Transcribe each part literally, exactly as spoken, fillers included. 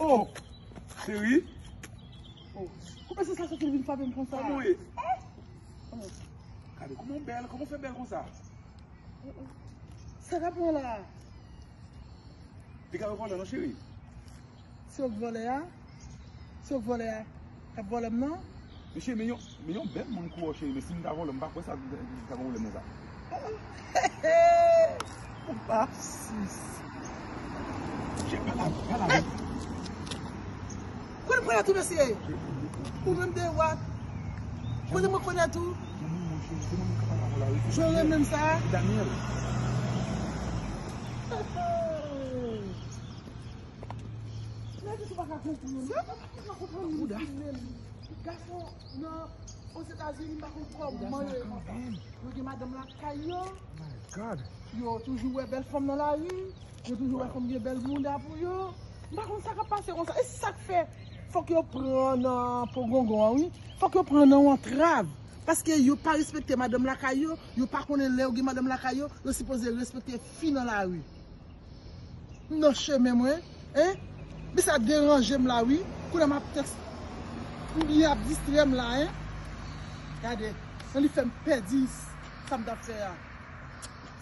Oh! Cheri! Oh, kòman se sa soti vin frape m konsa? Kòman w ye? Oh! Gade, kòman w bèl, kòman w fè bèl konsa? Sa k ap pran la? Piga yo vòlè non, cheri. Se yo k vòlè a? Se yo k vòlè a? K ap vòlè m nan? Mesye, men yon, men yon bèl moun kou w, cheri, men si m ta vòlè, m pa kwè sa ta gen pwoblèm nan sa. Ou pa sis. Mesye, pa la, pa la. Kote m konnen tou, mesye? Ou menm de wat? Kote mwen konnen tou? Jan w renmen m sa? Daniel. Mwen di sou pa ka konprann. Mwen pa ka konprann moun menm. Gason nan Ozetazini, m pa konn kòman yo ye konsa. Yo gen madanm lakay yo. Yo toujou wè bèl fanm nan lari. Yo toujou wè fanm gen bèl mouda pou yo. M pa konn sa k ap pase konsa. E sa k fè fòk yo pran nan pogongon an, wi. Fòk yo pran nan yon antrav. Paske yo pa respekte madanm lakay yo. Yo pa konnen lè yo gen madanm lakay yo, yo sipoze respekte fi nan lari. M nan chemen mwen, en? Men sa deranje m la, wi. Kounye a m ap tèks, oubyen ap distrè m la, en? Gade, nan li fè m pèdi sa m t ap fè a.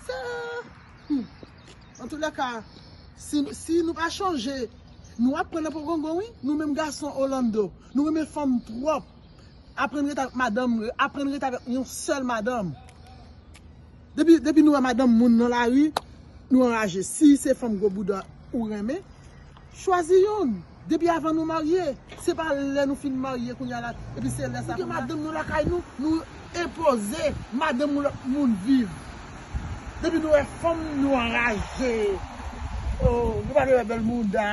Sa, hmm. Antoulèka, si, si nou pa chanje, nou ap pran nan pogongon, wi. Nou menm gason Orlando, nou renmen fanm twòp. Aprann ret avèk madanm, aprann ret avèk yon sèl madanm. Depi, depi nou wè madanm moun nan lari, nou anraje. Si se fanm gwo bouda ou renmen, chwazi youn. Depi avan nou marye, se pa lè nou fin marye kounye a la, epi se lè sa. Nou gen madanm nou lakay nou, nou enpoze madanm lòt moun viv. Depi nou wè fanm, nou anraje. Oh, nou pa vle wè bèl mouda.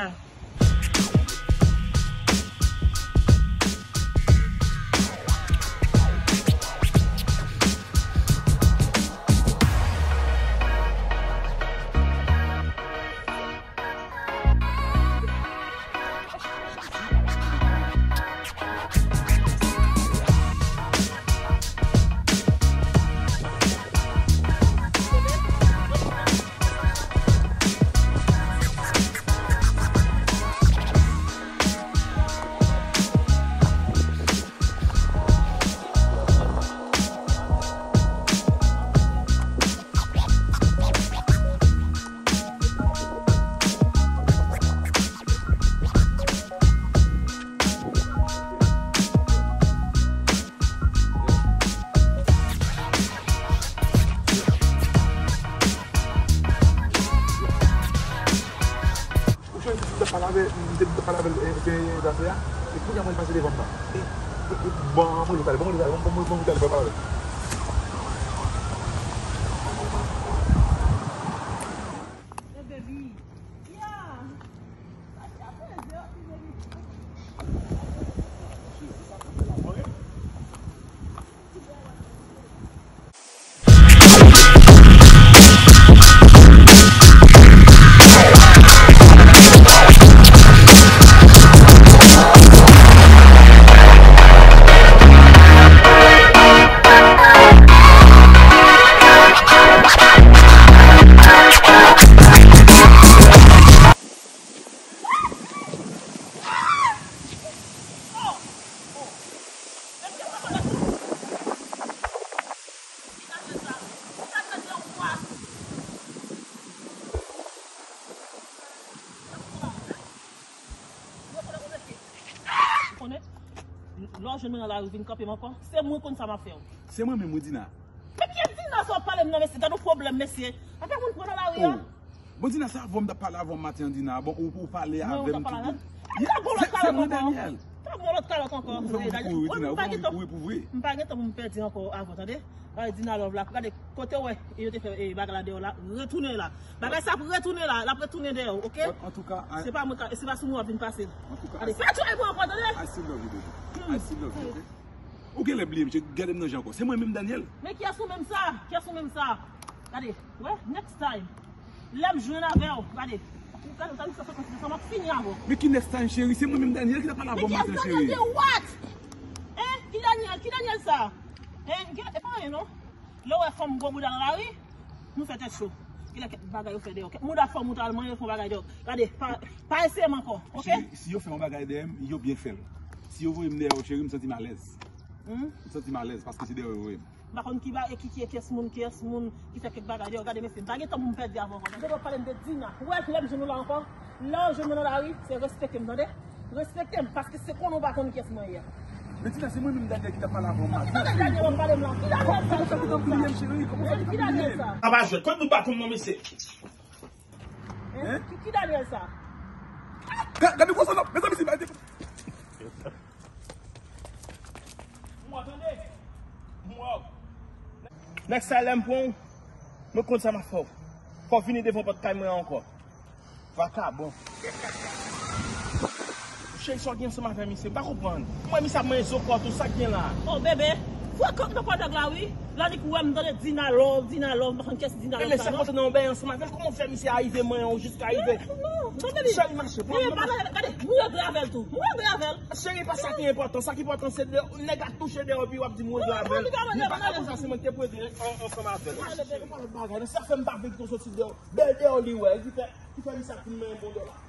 Ou chonje m te pale avè, m te pale avè l, e, e, zafè a. E kounye a mwen pase devan m nan. E, e, e, ban mwen lout ale, ban mwen lout ale, ban mwen lout ale, ban mwen lout ale. Ou konnen, lè w jwenn mwen nan lari, ou vin kanpe m ankò, se mwen konn sa m ap fè w. Se mwen menm wi, Dina. Men ki Dina sa w ap pale m nan, mesye? Gad yon pwoblèm, mesye. Apa moun pran nan lari a? Oh. Bon, Dina, se avè w m t ap pale avè w maten an, Dina. Bon, ou, ou pale avè m tou. Mwen, ou t ap pale avè m? Yeah, se, se mwen, Daniel. T ap gen yon lòt kalòt ankò. Ou fè moun kouri, wi, Dina, ou fè moun kouri pou vre. M pa gen tan pou m pèdi ankò avè w, tande? Gade Dina Love la, gade kote w wè yo te fè, e, bagay la dèyè w la, retounen la. Bagay sa ap retounen la, l ap retounen dèyè w, oke? An, antouka, se pa mwen ka, se pa sou mwen w ap vin pase. Antouka, gade, pa tchway pou ankò, tande? I still love you, baby. I still love you, oke? Ou genlè bliye m, gade m nan je ankò. Se mwen menm, Daniel. Men kiyès ou menm sa? Kiyès ou menm sa? Gade, wè, next time. Lè m jwenn avè w, gade. Gade, gade sa, sa, sa, sa, m ap fini avè w. Men ki next time, cheri? Se mwen menm, Daniel, ki t ap pale avè w maten, cheri. Men ki Daniel de what? Hein? Ki Daniel? Ki Daniel sa? Hein? Ki, e pa anyen, non. Lè w wè fanm gwo bouda nan lari, nou fè tèt cho. Kèk bagay yo fè deyò. Kèk mouda fanm ou t al manyen, yo fè yon bagay deyò. Gade, pa, pa eseye m ankò, oke? Cheri, si yo fè yon bagay dèyè m, yo byen fè l. Si yo voye m dèyè, cheri, m santi m alèz. Hmm? M santi m alèz paske se dèyè yo voye m. M pa konn ki ba-, e ki, ki, kiyès moun, kiyès moun ki fè kèk bagay deyò. Gade, mesye, m pa gen tan pou m pèdi avè w ankò. Tande, w ap pale m de Dina. Ou wè, lè m jwenn ou la ankò, lè w jwenn mwen nan lari, se respekte m, tande? Respekte m, paske se konnen w pa konn kiyès mwen ye. Men Dina, se mwen menm Daniel ki t ap pale avè w maten. Ki Daniel w ap pale m la? Ki Daniel sa? Kòman sa w te bliye m, cheri? Kòman sa w te bliye m? Ki Daniel sa? Aba jwèt, kote bout baton nan, mesye? Hein? Ki, ki Daniel sa? Ga-, gade gwo sòlòp, mezanmi, si bagay te. Mwen tande. Mwen. Next time, lè m pran w, mwen konn sa m ap fè w. Fò w vini devan pòt kay mwen ankò. Vakabon. Cheri, sa w gen ansanm avè misye? M pa konprann. Mwen, misye ap manyen zo kò tou, sa k gen la? Oh, bebe, fwe kòk nan pòdòg la, wi. Lanik wè m tande Dina Love, Dina Love, m pa konn kiyès Dina Love sa, non. Sa pote nan yon bèy ansanm avè l, kòman w fè misye arive manyen w jiska rive? Non, non, non, bebe. Cheri, mache, pran. Bebe, pa gade, gade, m regle avè l tou. M regle avè l. Cheri, pa sa ki enpòtan. Sa ki enpòtan, se de, nèg la touche deyò, epi w ap di m regle avè l. Men pa ka konsa, se mwen ki te pou regle an-, ansanm avè l. Cheri, pa lòt bagay, non, sa fè m pa vle kite w soti deyò. Bèl deyò li wè, ki fè, ki fè misye ap vin manyen bon dòla.